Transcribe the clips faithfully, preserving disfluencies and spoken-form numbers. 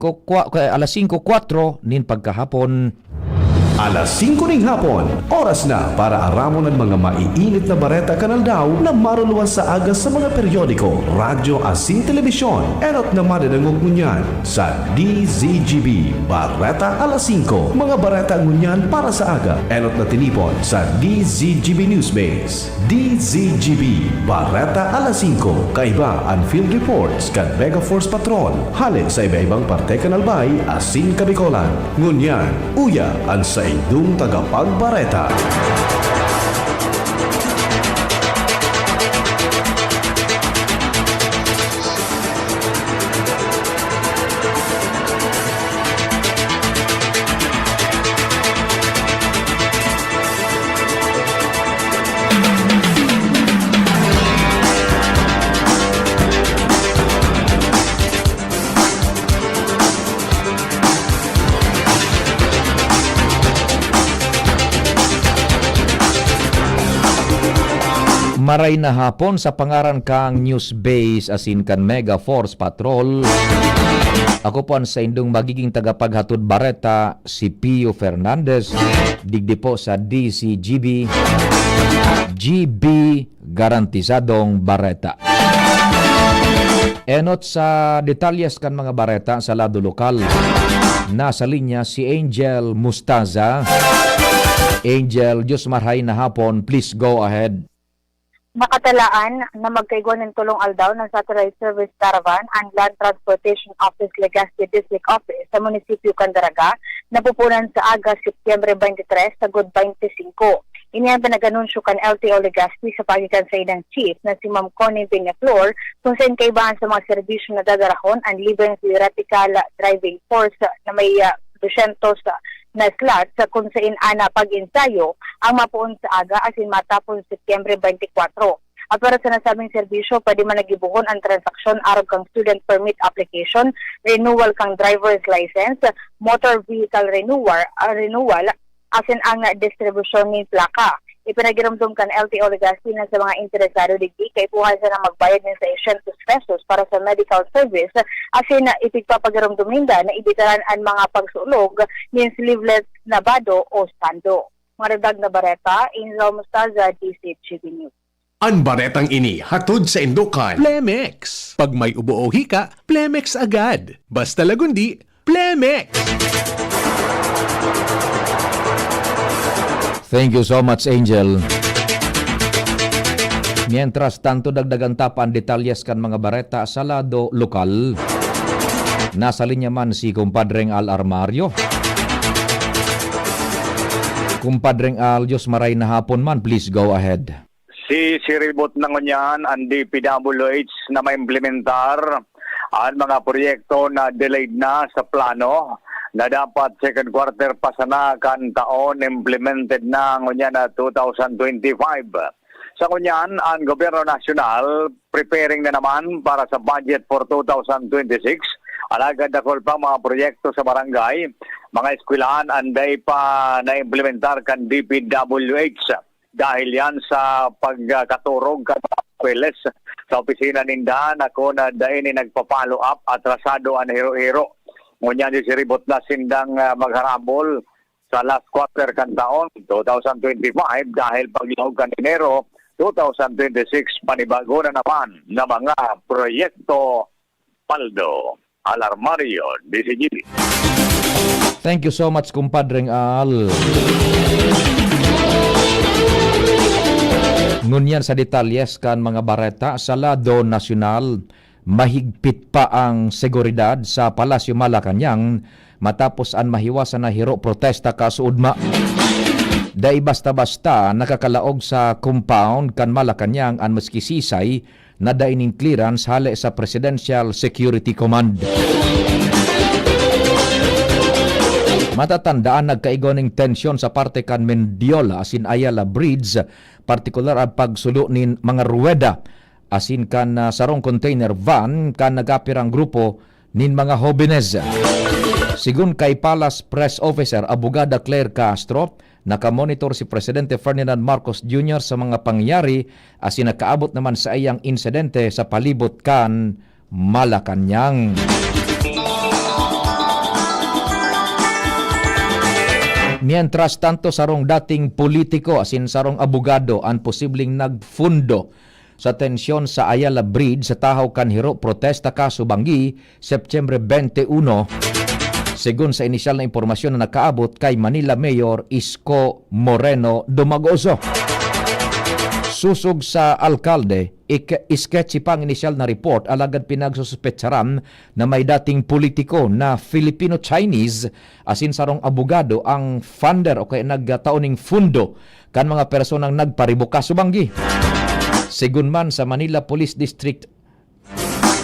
ko-, kwa-, kwa-, alas singko kwatro nin pagkahapon. Alas singko ning hapon, oras na para aramon an mga maiinit na bareta kan aldaw na maruluwas sa aga sa mga periodiko, radyo asin telebisyon. Enot na madadangog ngunyan sa D Z G B Bareta Alas Singko. Mga bareta ngunyan para sa aga, enot na tinipon sa D Z G B Newsbase. D Z G B, Bareta Alas Singko, kaiba an field reports kan Mega Force Patrol, hale sa iba-ibang parte kan Albay asin Kabikolan. Ngunyan, uya an saindong tagapagbareta. Maray na hapon sa pangaran kang News Base asin kan Mega Force Patrol. Ako po ang saindong magiging tagapaghatod bareta, si Pio Fernandez, digdi po sa D Z G B, G B Garantisadong Bareta. Enot sa detalyes kan mga bareta sa lado lokal. Nasa linya si Angel Mustaza. Angel, Diyos marhay na hapon, please go ahead. Nakatalaan na magkaigwa nin tolong aldaw na satellite service caravan an Land Transportation Office Legazpi District Office sa munisipyo kan Daraga, napupunan sa aga, Setyembre twenty-three sagkod twenty-singko. Ini ang pinag-anunsyo kan L T O Legazpi sa paagi kan saindang chief na si Ma'am Connie Peñaflor, kung saen kaibahan sa mga serbisyo na dadarahon an libreng theoretical driving course na may, ah, dusyentos na slots, sa kung saen ana pag-ensayo ang mapoon sa aga asin matapos sa Setyembre twenty-kwatro. At para sa nasabing serbisyo, pwede man na gibohon ang transaksyon arog kan student permit application, renewal kan driver's license, motor vehicle renewal, ah, renewal, asin ang distribusyon nin plaka. Ipinagiromdom kan L T O Legazpi na sa mga interesado digdi, kaipuhan sana magbayad nin seiscientos pesos para sa medical service, asin ipigpapagiromdom ninda na ibitaran an mga pagsulog nin sleeveless na bado o sando. Mga dagdag na bareta, Angel Mostaza, D Z G B News. An baretang ini hatod saindo kan Plemex. Pag may ubo o hika, Plemex agad. Basta Lagundi, Plemex! Thank you so much, Angel. Mientras tanto, dagdagan ta pa an detalyes kan mga bareta sa lado lokal. Nasa linya man si Kumpadreng Al Armario. Kumpadreng Al, Diyos maray na hapon man, please go ahead. Si siribot na ngunyan an D P W H na maimplementar an mga proyekto na delayed na sa plano, na dapat second quarter pa sana kan taon implemented na ngunyan na two thousand twenty-five. Sa ngunyan, ang gobyerno nasyonal preparing na naman para sa budget for two thousand twenty-six. Alagad dakul pang mga proyekto sa barangay, mga eskwelahan an dai pa naimplementar kan D P W H. Dahil yan sa pagkaturog kan mga papeles sa opisina ninda, na kun dai ni nagpa-follow up, atrasado an hiro-hiro. Ngunyan, sisiribot na sindang, ah, magharabol sa last quarter kan taon two thousand twenty-five, dahil paglaog kan Enero two thousand twenty-six, panibago na naman na mga proyekto. Paldo, Alarmario, D Z G B. Thank you so much, Kumpadreng Al. Ngunyan sa detalyes kan mga bareta sa lado nasyonal, mahigpit pa ang seguridad sa Palasyo Malacañang matapos an mahiwasan na hiro protesta kasuodma. Dai basta-basta nakakalaog sa compound kan Malacañang an maski sisay na dai nin clearance hale sa Presidential Security Command. Matatandaan, nagkaigwa nin tensyon sa parte kan Mendiola asin Ayala Bridge, partikular ang pagsulo nin mga ruweda asin kan, ah, sarong container van kan nagapirang grupo nin mga hobenes. Sigon kay Palace Press Officer Abogada Claire Castro, nakamonitor si Presidente Ferdinand Marcos Junior sa mga pangyayari asin nakaabot naman saiyang insidente sa palibot kan Malacañang. Mientras tanto, sarong dating politiko asin sarong abogado an posibleng nagfundo sa tensyon sa Ayala Bridge sa tahaw kan Hero Protesta Kaso Banggi, Setyembre twenty-one, segun sa inisyal na impormasyon na nakaabot kay Manila Mayor Isko Moreno Domagoso. Susog sa alkalde, ik-, sketchy pa ang inisyal na report, alagad pinagsususpetsaran na may dating politiko na Filipino-Chinese asin sarong abogado ang funder o kaya nagtao ning fundo kan mga personang nagparibuka subanggi. Segun man sa Manila Police District,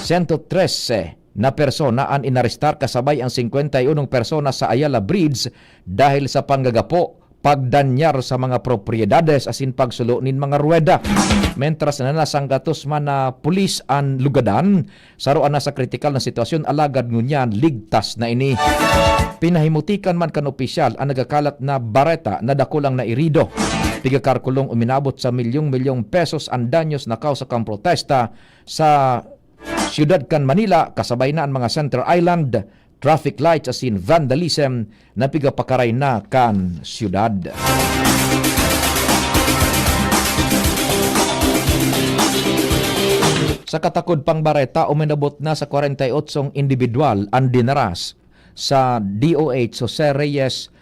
sento trese na persona an inarestar, kasabay ang singkwenta y unong persona sa Ayala Bridge dahil sa panggagapo, pagdanyar sa mga propiedades asin pagsulo nin mga ruweda. Mentras na nasanggatos man na pulis an lugadan, saro an nasa kritikal na sitwasyon, alagad ngunyan ligtas na ini. Pinahimutikan man kan opisyal an nagkakalat na bareta na dakulang nairido. Pigakarkulong uminabot sa milyong-milyong pesos an danyos na kausa kan protesta sa siyudad kan Manila, kasabay na an mga center island, traffic lights asin vandalism na pigapakaray na kan siyudad. Sa katakod pang bareta, uminabot na sa kwarenta y otsong indibidwal an dinaras sa D O H Jose Reyes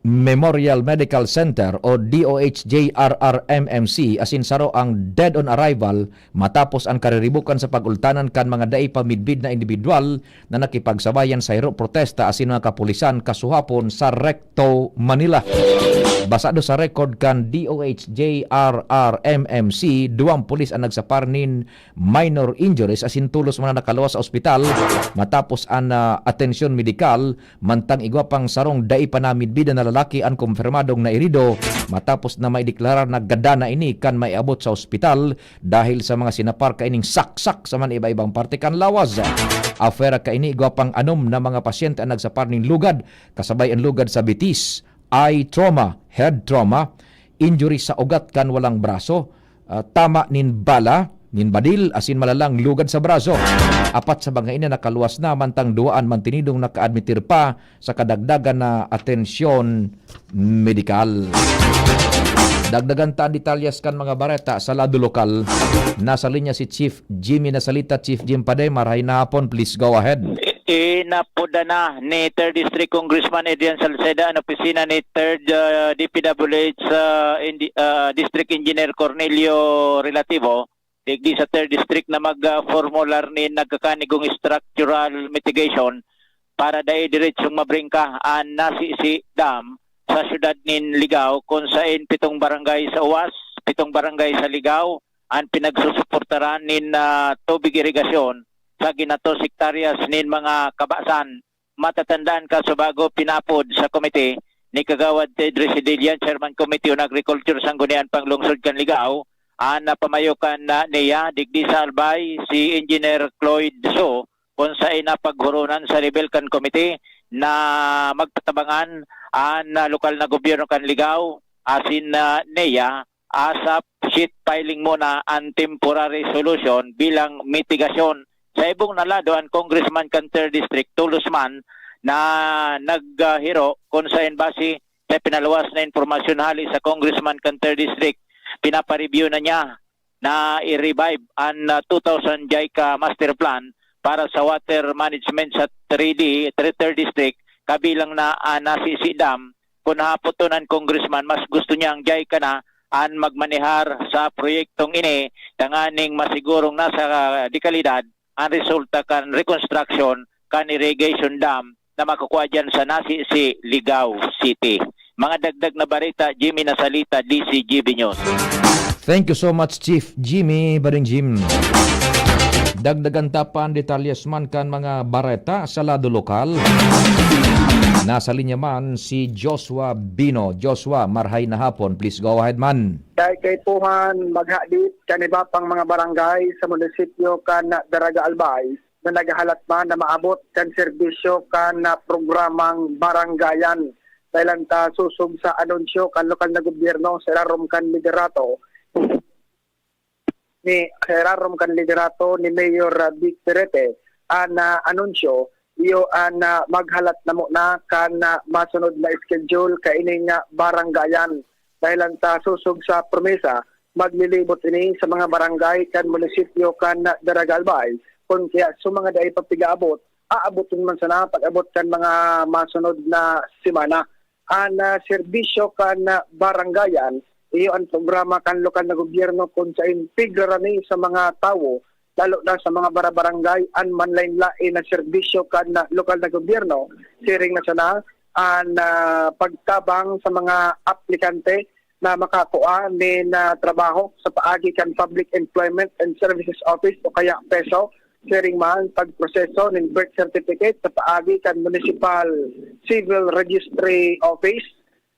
Memorial Medical Center o D O H J R R M M C asin saro ang dead on arrival matapos an kariribukan sa pag-ultanan kan mga dai pa midbid na indibidwal na nakipagsabayan sa hiro protesta asin mga kapulisan kasuhapon sa Recto, Manila. Basado sa record kan D O H J R R M M C, duwang pulis ang nagsapar nin minor injuries asin tolos man an nakaluwas sa ospital matapos an, ah, atensyon medikal, mantang igwa pang sarong dai pa namidbidan na lalaki an kumpirmadong nairido matapos na maideklarar na gadan na ini kan maiabot sa ospital dahil sa mga sinapar kaining saksak sa man iba-ibang parte kan lawas. Afera kaini, igwa pang anom na mga pasyente an nagsapar nin lugad, kasabay an lugad sa bitis, eye trauma, head trauma, injury sa ugat kan walang braso, ah, tama nin bala, nin badil, asin malalang lugad sa braso. Apat sa mga ini nakaluwas na, mantang duwa an mantinidong nakaadmitir pa sa kadagdagan na atensyon medikal. Dagdagan ta an detalyes kan mga bareta sa lado lokal. Nasa linya si Chief Jimmy Nasalita. Chief Jim Paday, marahay na hapon. Please go ahead. Inapoda na ni Third District Congressman Adrian Salceda an opisina ni Third, ah, D P W H, ah, Indi-, ah, District Engineer Cornelio Relativo digdi sa Third District na mag, ah, formular nin nagkakanigong structural mitigation para dai diretsong mabrengka an Nasisi Dam sa siyudad nin Ligao, kun saen pitong barangay sa Uwas, pitong barangay sa Ligao an pinagsusuportaran nin, ah, tubig irigasyon sa ginatos hektaryas nin mga kabasan. Matatandaan ka, sa bago pinapod sa komite ni Kagawad Ted Residillan, Chairman Committee on Agriculture, Sangguniang Panglungsod kan Ligao, an napamayo kan, ah, NEA digdi sa Albay, si Engineer Cloyd So, kun saen napaghuronan sa level kan komite na magtatabangan an, ah, lokal na gobyerno kan Ligao asin, ah, NEA, ASAP sheet piling muna an temporary solution bilang mitigasyon. Sa ibong na lado, an congressman kan Third District, tolos man na naghiro kun saen base sa pinaluwas na impormasyon hale sa congressman kan Third District, pinapareview na niya na i-revive an, ah, two thousand JICA master plan para sa water management sa three D, three, Third District, kabilang na an Nasisi Dam. Kun hahapoton an congressman, mas gusto niya an JICA na an magmanehar sa proyektong ini, tanganing masigurong nasa dekalidad an resulta kan rekonstruksyon kan irrigation dam na makukua diyan sa Nasisi, Ligao City. Mga dagdag na bareta, Jimmy Nasalita, D C G B News. Thank you so much, Chief Jimmy Bading Jim. Dagdagan ta pa an detalyes man kan mga bareta sa lado lokal. Nasa linya man si Joshua Bino. Joshua, marahay na hapon. Please go ahead man. Dai kaipuhan maghadit kan iba pang mga barangay sa munisipyo kan Daraga Albay na naghahalat man na maabot kan serbisyo kan, ah, programang Barangayan. Dai lang ta susog sa anunsyo kan lokal na gobyerno sa irarom kan liderato ni, sa irarom kan liderato ni Mayor, ah, Vic Perete, an, ah, anunsyo iyo an, ah, maghalat na muna kan, ah, masunod na schedule kaining, ah, barangayan. Dahilan sa susog sa promesa, maglilibot ini sa mga barangay kan munisipyo kan Daraga Albay. Kun kaya sa mga dai pa pigaabot, aaboton man sana pag-abot kan mga masunod na semana. An, ah, serbisyo kan, ah, barangayan, iyo an programa kan lokal na gobyerno kun sain pigrarani sa mga tawo, lalo na sa mga barabarangay, an manlaen-laen na serbisyo kan, ah, lokal na gobyerno. Siring na sana an, ah, pagtabang sa mga aplikante na makakua nin, ah, trabaho sa paagi kan Public Employment and Services Office o kaya peso, siring man pagproseso nin birth certificate sa paagi kan Municipal Civil Registry Office,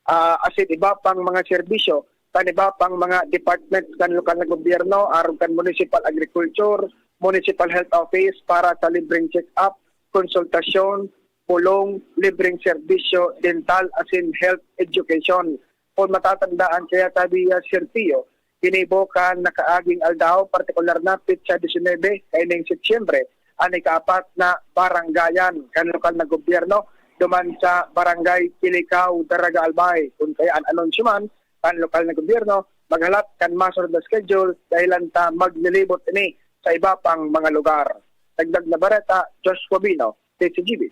ah, asin iba pang mga serbisyo kan iba pang mga departments kan lokal na gobyerno, arog kan Municipal Agriculture, Municipal Health Office para sa libreng check-up, konsultasyon, pulong, libreng serbisyo dental asin health education. Kun matatandaan kaya sabi niya, Sir Pio, ginibo kan nakaaging aldaw, partikular na petsa disinebe kaining Setyembre, an ikaapat na barangayan kan lokal na gobyerno duman sa Barangay Kilikao, Daraga Albay. Kun kaya an anunsyo man kan lokal na gobyerno, maghalat kan masunod na schedule dahilan ta maglilibot ini sa iba pang mga lugar. Dagdag na bareta, Joshua Bino, D Z G B.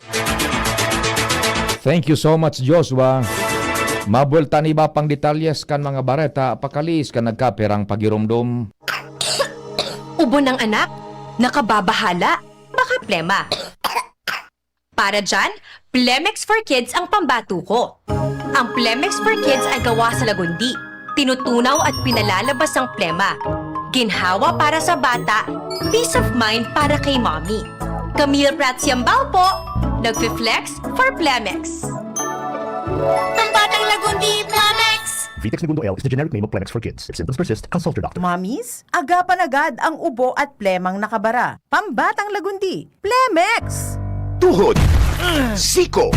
Thank you so much, Joshua. Mabuelta an iba pang detalyes kan mga bareta, pakaliis kan nagkapirang pagiromdom. Ubo ng anak? Nakababahala? Baka plema. Para dyan, Plemex for Kids ang pambato ko. Ang Plemex for Kids ay gawa sa lagundi. Tinutunaw at pinalalabas ang plema. Ginhawa para sa bata, peace of mind para kay mommy. Camille Prats Yambao po, nagfi-flex for Plemex. Pambatang Lagundi, Plemex! Vitex Negundo L is the generic name of Plemex for kids. If symptoms persist, consult your doctor. Mommies, agapan agad ang ubo at plemang nakabara. Pambatang Lagundi, Plemex! Tuhod, siko,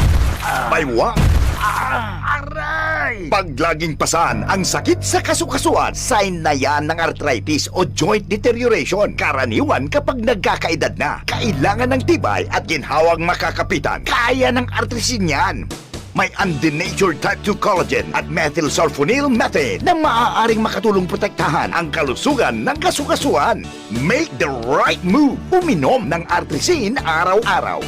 baywang, aray! Pag laging pasan ang sakit sa kasukasuan, sign na yan ng arthritis o joint deterioration. Karaniwan kapag nagkakaedad na, kailangan ng tibay at ginhawang makakapitan. Kaya ng Artrisin yan. May undenatured type two collagen at methylsulfonyl methane na maaaring makatulong protektahan ang kalusugan ng kasukasuan. Make the right move. Uminom ng Artrisin araw-araw.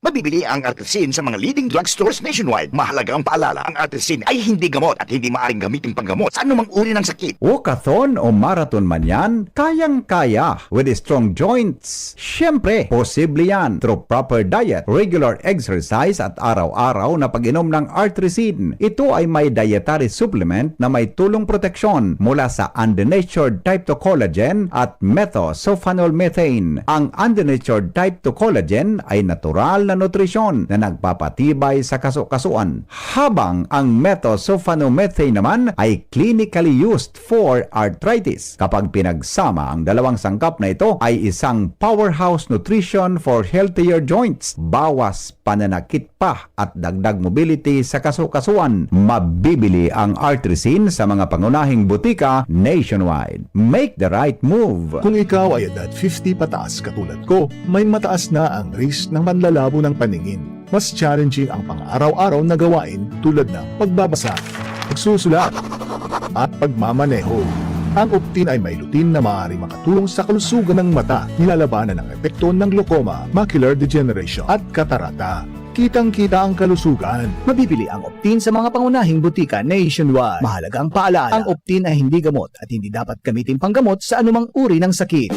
Mabibili ang Artrisin sa mga leading drugstores nationwide. Mahalaga ang paalala, ang Artrisin ay hindi gamot at hindi maaaring gamitin panggamot sa anumang uri ng sakit. Walkathon o marathon man yan, kayang-kaya with strong joints. Siyempre, posible yan through proper diet, regular exercise at araw-araw na pag-inom ng Artrisin. Ito ay may dietary supplement na may tulong proteksyon mula sa undenatured type two collagen at methosulfonol methane. Ang undenatured type two collagen ay natural na nutrisyon na nagpapatibay sa kasukasuan, habang ang methosulfonomethane naman ay clinically used for arthritis. Kapag pinagsama, ang dalawang sangkap na ito ay isang powerhouse nutrition for healthier joints, bawas pananakit pa at dagdag mobility sa kasukasuan. Mabibili ang Artrisin sa mga pangunahing butika nationwide. Make the right move! Kung ikaw ay edad fifty pataas katulad ko, may mataas na ang risk ng panlalabo ng paningin. Mas challenging ang pang-araw-araw na gawain tulad ng pagbabasa, pagsusulat, at pagmamaneho. Ang Optin ay may lutein na maaaring makatulong sa kalusugan ng mata, nilalabanan ang epekto ng glaucoma, macular degeneration, at katarata. Kitang-kita ang kalusugan. Mabibili ang Optin sa mga pangunahing butika nationwide. Mahalaga ang paalala, ang Optin ay hindi gamot at hindi dapat gamitin panggamot sa anumang uri ng sakit.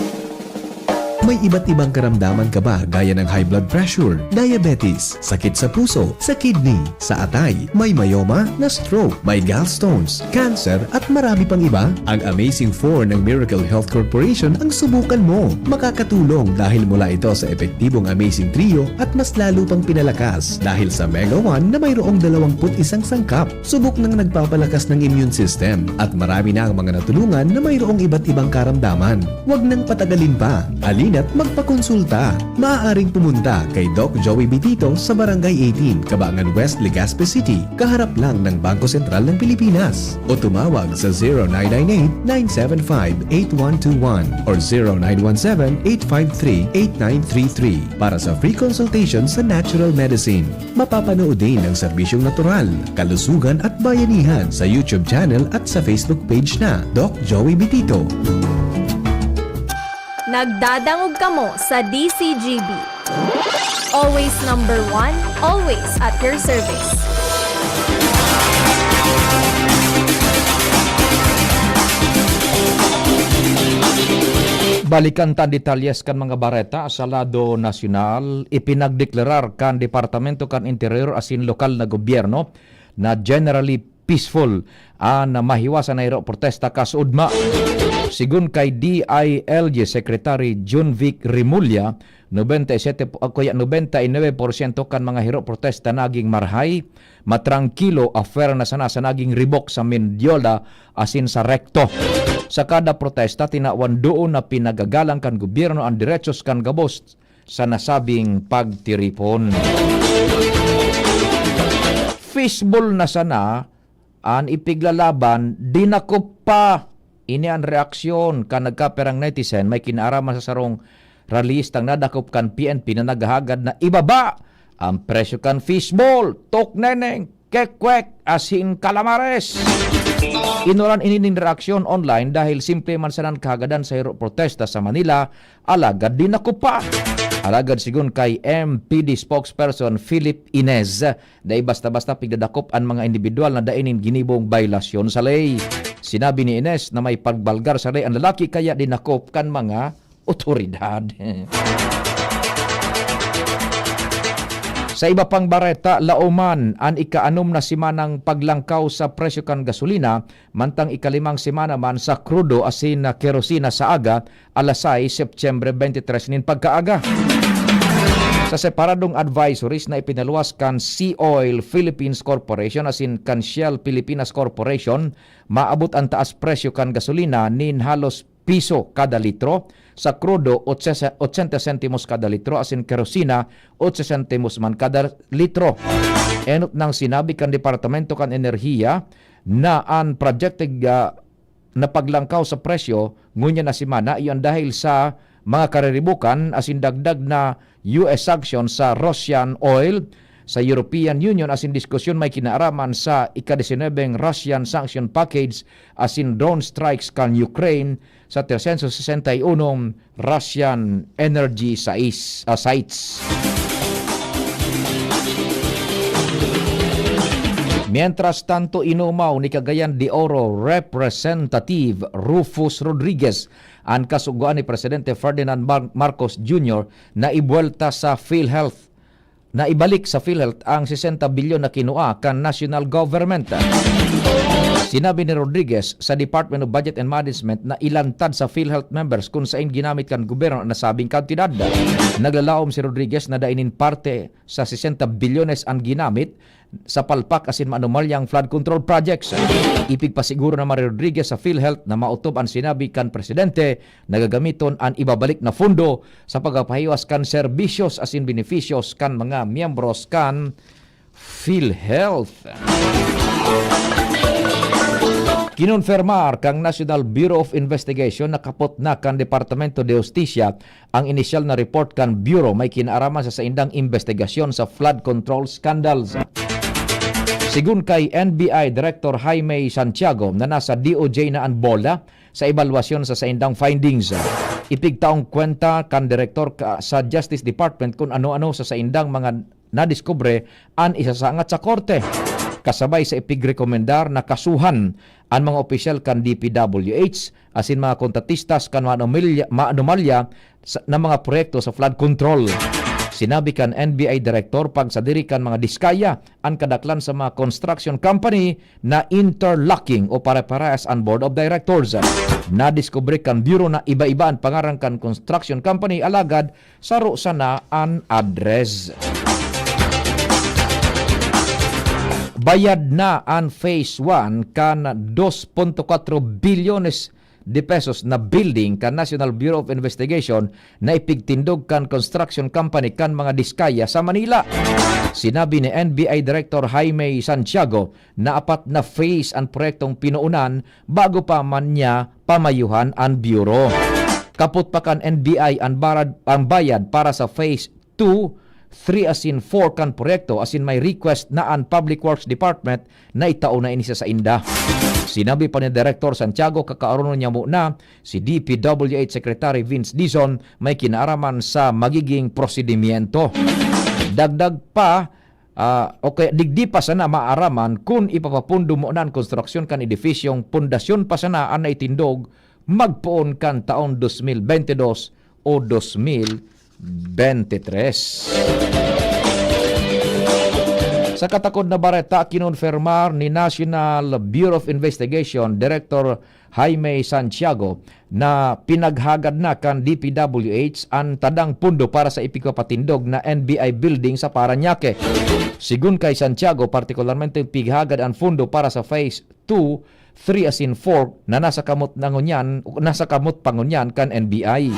May iba't ibang karamdaman ka ba, gaya ng high blood pressure, diabetes, sakit sa puso, sa kidney, sa atay, may myoma, na-stroke, may gallstones, cancer, at marami pang iba? Ang Amazing four ng Miracle Health Corporation ang subukan mo. Makakatulong dahil mula ito sa epektibong Amazing Trio at mas lalo pang pinalakas dahil sa Mega one na mayroong dalawampu't isang sangkap. Subok nang nagpapalakas ng immune system at marami na ang mga natulungan na mayroong iba't ibang karamdaman. Huwag nang patagalin pa. Halina at magpakonsulta. Maaaring pumunta kay Doc Joey Bitito sa Barangay eighteen, Cabangan West, Legazpi City, kaharap lang ng Bangko Sentral ng Pilipinas. O tumawag sa zero nine nine eight, nine seven five, eight one two one or zero nine one seven, eight five three, eight nine three three para sa free consultation sa natural medicine. Mapapanood din ang serbisyong natural, kalusugan at bayanihan sa YouTube channel at sa Facebook page na Doc Joey Bitito. Nagdadangog kamo sa D C G B. Always number one, always at your service. Balikan ta an detalyes kan mga bareta sa lado nasyonal. Ipinagdeklarar kan Departamento kan Interior asin lokal na gobyerno na generally peaceful an mahiwasan na hiro protesta kasuodma. Sigon kay D I L G Secretary Junvic Remulla, nobenta y sete po, o kaya nobenta y nuebe porsyento kan mga hiro protesta naging marhay, matrangkilo, afera na sana sa naging ribok sa Mendiola asin sa Recto. Sa kada protesta, tinawan doon na pinagagalang kan gobyerno an derechos kan gabos sa nasabing pagtiripon. Fishball na sana an ipiglalaban, dinakop pa. Ini an reaksyon kan nagkaperang netizen may kinaaraman sa sarong rallyistang nadakop kan P N P na naghahagad na ibaba ang presyo kan fishball, tokneneng, kekwek, asin kalamares. Inuran ini nin reaksyon online dahil simple man sanang kahagadan sa hiro protesta sa Manila, alagad dinakop pa. Alagad sigon kay M P D spokesperson Philip Inez, dai basta-basta pigdadakop an mga indibidwal na dai nin ginibong baylasyon sa ley. Sinabi ni Inez na may pagbalgar sa ley an lalaki kaya dinakop kan mga otoridad. Sa iba pang bareta, laoman an ikaanom na semanang paglangkaw sa presyo kan gasolina, mantang ikalimang semana man sa krudo asin kerosina sa aga, alas sais, Setyembre twenty-three nin pagkaaga. Sa separadong advisories na ipinaluwas kan Sea Oil Philippines Corporation asin kan Shell Pilipinas Corporation, maabot an taas presyo kan gasolina nin halos piso kada litro, sa krudo, otsenta sentimos kada litro, asin kerosina, otse sentimos man kada litro. Enot nang sinabi kan Departamento kan Enerhiya na an projected, ah, na paglangkaw sa presyo ngunyan na semana iyan dahil sa mga kariribukan asin dagdag na U S sanction sa Russian oil, sa European Union asin diskusyon may kinaaraman sa ika-disinobeng Russian sanction package asin drone strikes kan Ukraine sa tresyentos sesenta y unong Russian energy sais-, ah, sites. Mientras tanto, inumaw ni Cagayan de Oro Representative Rufus Rodriguez an kasugoan ni Presidente Ferdinand Mar-, Marcos Junior na ibuwelta sa PhilHealth, na ibalik sa PhilHealth ang sesenta bilyon na kinua kan national government. Sinabi ni Rodriguez sa Department of Budget and Management na ilantad sa PhilHealth members kun saen ginamit kan gobyerno an nasabing kantidad. Naglalaom si Rodriguez na dai nin parte sa sesenta bilyones an ginamit sa palpak asin maanomalyang flood control projects. Ipigpasiguro naman ni Rodriguez sa PhilHealth na maotob an sinabi kan presidente na gagamiton an ibabalik na pondo sa pagpapahiwas kan serbisyos asin benepisyos kan mga miyembros kan PhilHealth. Kinonfirmar kan National Bureau of Investigation na kapot na kan Departamento de Justicia ang inisyal na report kan Bureau may kinaaraman sa saindang imbestigasyon sa flood control scandals. Sigun kay N B I Director Jaime Santiago na nasa D O J na an bola sa ebalwasyon sa saindang findings. Ipigtaong kwenta kan direktor ka, sa Justice Department kun ano-ano sa saindang mga nadiskubre an isasangat sa korte. Kasabay sa ipigrekomendar na kasuhan an mga opisyal kan D P W H asin mga kontratistas kan maanomalya, maanomalya sa, na mga proyekto sa flood control. Sinabi kan N B I Director pagsadiri kan mga diskaya an kadaklan sa mga construction company na interlocking o pare-parehas an Board of Directors. Nadiskubre kan Bureau na iba-iba an pangaran kan construction company alagad saro sana an address. Bayad na an phase one kan dos punto kwatro bilyones de pesos na building kan National Bureau of Investigation na ipigtindog kan construction company kan mga Diskaya sa Manila. Sinabi ni N B I Director Jaime Santiago na apat na phase an proyektong pinoonan bago pa man niya pamayuhan an bureau. Kapot pa kan N B I an barad-, ang bayad para sa phase two, three asin four kan proyekto, asin may request na an Public Works Department na itao na ini sa sainda. Sinabi pa ni Director Santiago, kakaoronon niya muna si D P W H Secretary Vince Dizon may kinaaraman sa magiging prosedimyento. Dagdag pa, ah, okay, digdi pa sana maaraman kun ipapapundo mo na an konstruksyon kan edifisyong pundasyon pa sana an naitindog magpoon kan taon dos mil bente dos o dos mil bente tres. Sa katakod na bareta, kinonfirmar ni National Bureau of Investigation Director Jaime Santiago na pinaghagad na kan D P W H an tadang pundo para sa ipigpapatindog na N B I building sa Parañaque. Sigun kay Santiago, partikularmente pighagad an pundo para sa Phase two, three asin four na nasa kamot na ngunyan, nasa kamot pa ngunyan kan N B I.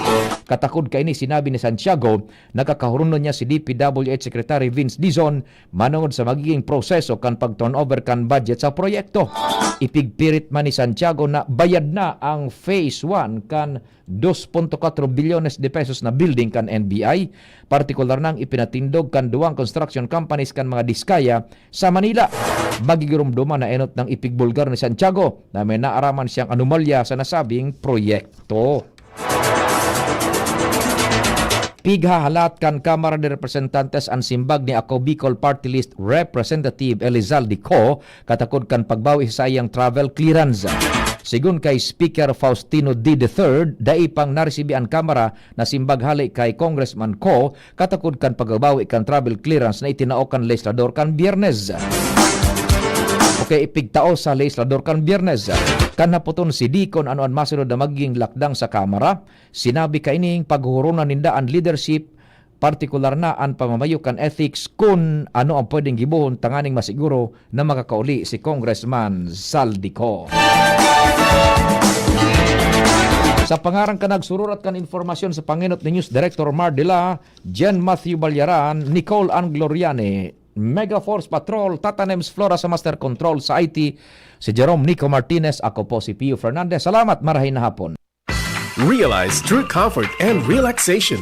Katakod kaini, sinabi ni Santiago, nakakahuron na niya si D P W H Secretary Vince Dizon manongod sa magiging proseso kan pag-turnover kan budget sa proyekto. Ipigpirit man ni Santiago na bayad na ang phase one kan dos punto kwatro bilyones de pesos na building kan N B I, partikular na ang ipinatindog kan duwang construction companies kan mga Diskaya sa Manila. Magigiromdoman na enot nang ipigbulgar ni Santiago na may naaraman siyang anomalya sa nasabing proyekto. Pighahalat kan Kamara de Representantes an simbag ni Ako Bicol Party List Representative Elizalde Co katakod kan pagbawi sa saiyang travel clearance. Sigun kay Speaker Faustino D the third, dai pang naresibi an Kamara na simbag hale kay Congressman Co katakod kan pagbabawi kan travel clearance na itinao kan legislador kan Biyernes. Okay, ipigtao sa legislador kan Biyernes. Kan naputon si D kun ano an masunod na magiging lakdang sa Kamara, sinabi kaining paghuhuronan ninda an leadership, partikular na an pamamayo kan ethics, kun ano ang pwedeng gibohon tanganing masiguro na makakauli si Congressman Zaldy Co. Sa pangaran kan nagsururat kan impormasyon sa pangenot ni News Director Mar Dela, Jen Matthew Balyaran, Nicole Angloriani, Mega Force Patrol, Tata Nems Flora sa Master Control, sa I T, si Jerome Nico Martinez, ako po si Pio Fernandez. Salamat, marahay na hapon. Realize true comfort and relaxation.